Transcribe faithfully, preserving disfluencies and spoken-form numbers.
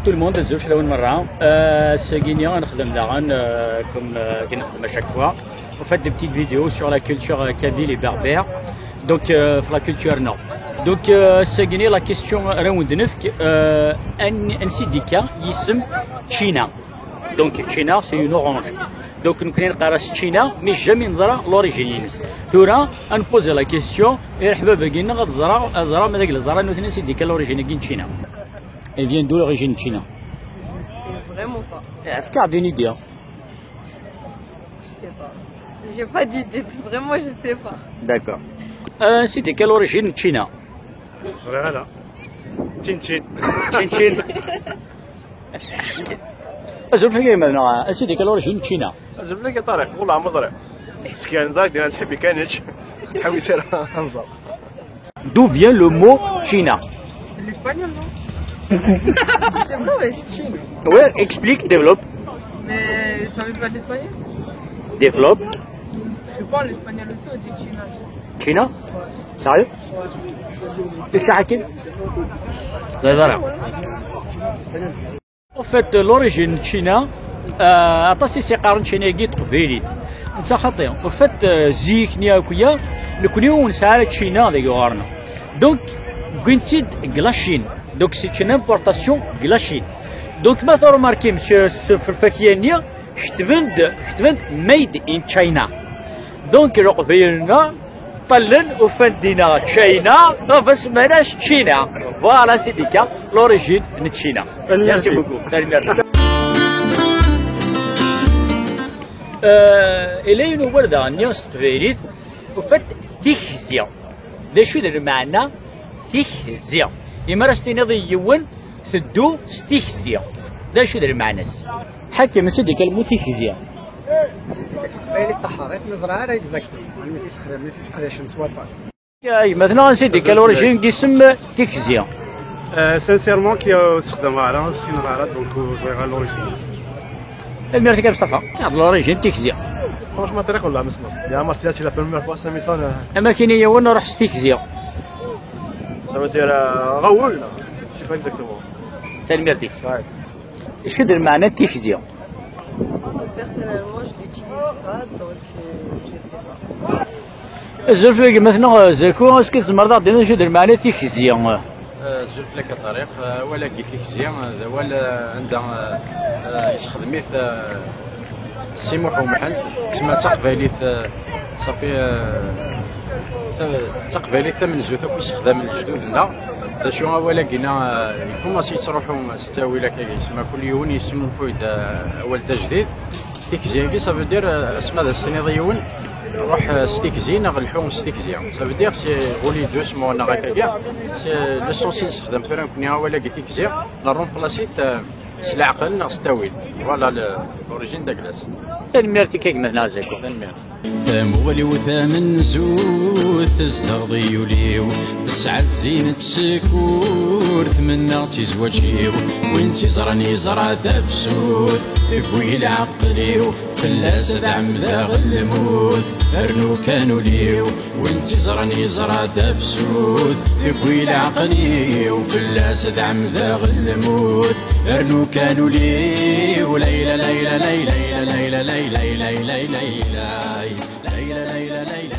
Tout le monde, azul fell-awen merra. Euh, ass-agi-nni ad nexdem daɣen, euh, comme, euh, akken nexdem à chaque fois. On fait des petites vidéos sur la culture, euh, kabyle et berbère. Donc, euh, la culture nord. Donc, euh, ass-agi-nni la question ara wen-d-nefk, euh, an-, ansi d-yekka yisem Ččina. Donc, Ččina, c'est une orange. Donc, nekkni neqqar-as Ččina, mais jamais neẓra l'origine-ines. Tura, ad nposer la question i leḥbab-agi-nneɣ ad ẓreɣ, ad ẓreɣ ma d agla ẓran nutni ansi d-yekka l'origine-agi n Ččina. Elle vient d'où l'origine Ččina? Je sais vraiment pas. Efk-aɣ-d une idée. Je sais pas. J'ai pas d'idée. Vraiment, je sais pas. D'accord. Euh, ansi d-yekka l'origine n Ččina? Ẓriɣ ala. Ččin ččin. Ččin ččin. Azul fell-ak a gma-tneɣ, ansi d-yekka l'origine n Ččina? Azul fell-ak a Ṭariq, wallah ma ẓriɣ. Skan dak dina tḥibbi kan ečč. Tḥawi sira anẓar. D'où vient le mot Ččina? C'est de l'espagnol, non? C'est vrai, ouais. Ouais, explique, développe. Mais ça veut pas de l'espagnol? Développe. Je sais pas, l'espagnol aussi, on dit Ččina. Ččina? Sérieux? Ur yesɛi akken? Ẓriɣ ara. En fait, l'origine n Ččina, euh, aṭas i s-iqqaren Ččina-agi teqbaylit. Netta xaṭi. En fait, euh, zik-nni akk-ya, nekni ur nesɛi ara Ččina deg ɣur-neɣ. Donc, wwin-tt-id deg la Chine. Donc, c'est une importation de la Chine. Donc, ma tṛumarkim s, s, f lfakya-nni, ketben-d, ketben-d made in China. Donc, Leqbayel-nneɣ ṭṭallen, ufan-d dinna China, ɣef asman-as Ččina. Voilà, c'est l'origine n Ččina. Merci beaucoup. Tanemmirt. Euh, ila yiwen ugar daɣen-nni s teqbaylit, ufan-d tikzi. D acu d lmeɛna tikzi? Imi ara s-tiniḍ i yiwen, teddu s tikzi. D acu d lmeɛna-s? Ḥakem, ansi d-yekka lmu tikzi? Ansi d-yekka teqbaylit taḥeṛṛit, ur neẓri ara exactement. Almi t-issexdam, almi t-isseqdacen s waṭas. Ya, gma-tneɣ, ansi d-yekka l'origine n yisem tikzi? Euh, sincèrement, ki, euh, ur t-ssexdameɣ ara, ur ssineɣ ara, donc, euh, ur ẓriɣ ara l'origine. Tanemmirt-ik a Mustafa. Yeɛḍ l'origine tikzi. Franchement, Ṭariq, wallah ma ssneɣ. Yeɛmer tlata, c'est la première fois, ça m'étonne, euh. Ama kini yiwen ruḥ s tikzi. Ça veut dire, euh, ɣawel, je sais pas exactement. Tanemmirt-ik. Ouais. Acu d lmeɛna n tikzi? Personnellement, je l'utilise pas, donc, euh, je sais pas. Azul fell-ak a gma-tneɣ Zaku, est-ce que tzemreḍ ad d-tiniḍ acu d lmeɛna n tikzi? Azul fell-ak a Ṭariq. Awal-agi tikzi d awal, eh, anda, eh, eh, yessexdem-it, eh, Si Muḥ Umḥend, tsemma d taqbaylit, eh, ṣafi, eh, ta-, d taqbaylit tamenzut akk i ssexdamen lejdud-nneɣ. D acu awal-agi-nni, eh, ikumasi yettruḥu s ttawil akka, yesma kul yiwen yesnulfuy-d, eh, awal d ajdid. Tikzi-agi, ça veut dire, eh, asma d as-tiniḍ i yiwen, ruḥ, eh, s tikzi neɣ lḥu s tikzi. Ça veut dire, c'est rouler doucement neɣ akkagi. C'est l'essentiel, nessexdam tura nekni awal-agi tikzi, nremplace-it, eh, s leɛqel neɣ s ttawil. Voilà le, l'origine d'Aglas. Tanemmirt-ik a gma-tneɣ Zaku. Tanemmirt. Tamuɣli-w tamenzut, tezdeɣ di yul-iw, tesɛa zzin d tsekkurt, mennaɣ d tizwaǧ-iw. Win tt-iẓran yeẓra tafsut, tewwi leɛqel-iw, fell-as ad ɛemmdeɣ lmut, rnu kan ul-iw. Win tt-iẓran yeẓra tafsut, tewwi leɛqel-iw, fell-as ad ɛemmdeɣ lmut, rnu kan ul-iw. Layla, layla, layla, layla, layla, layla, layla, layla, layla.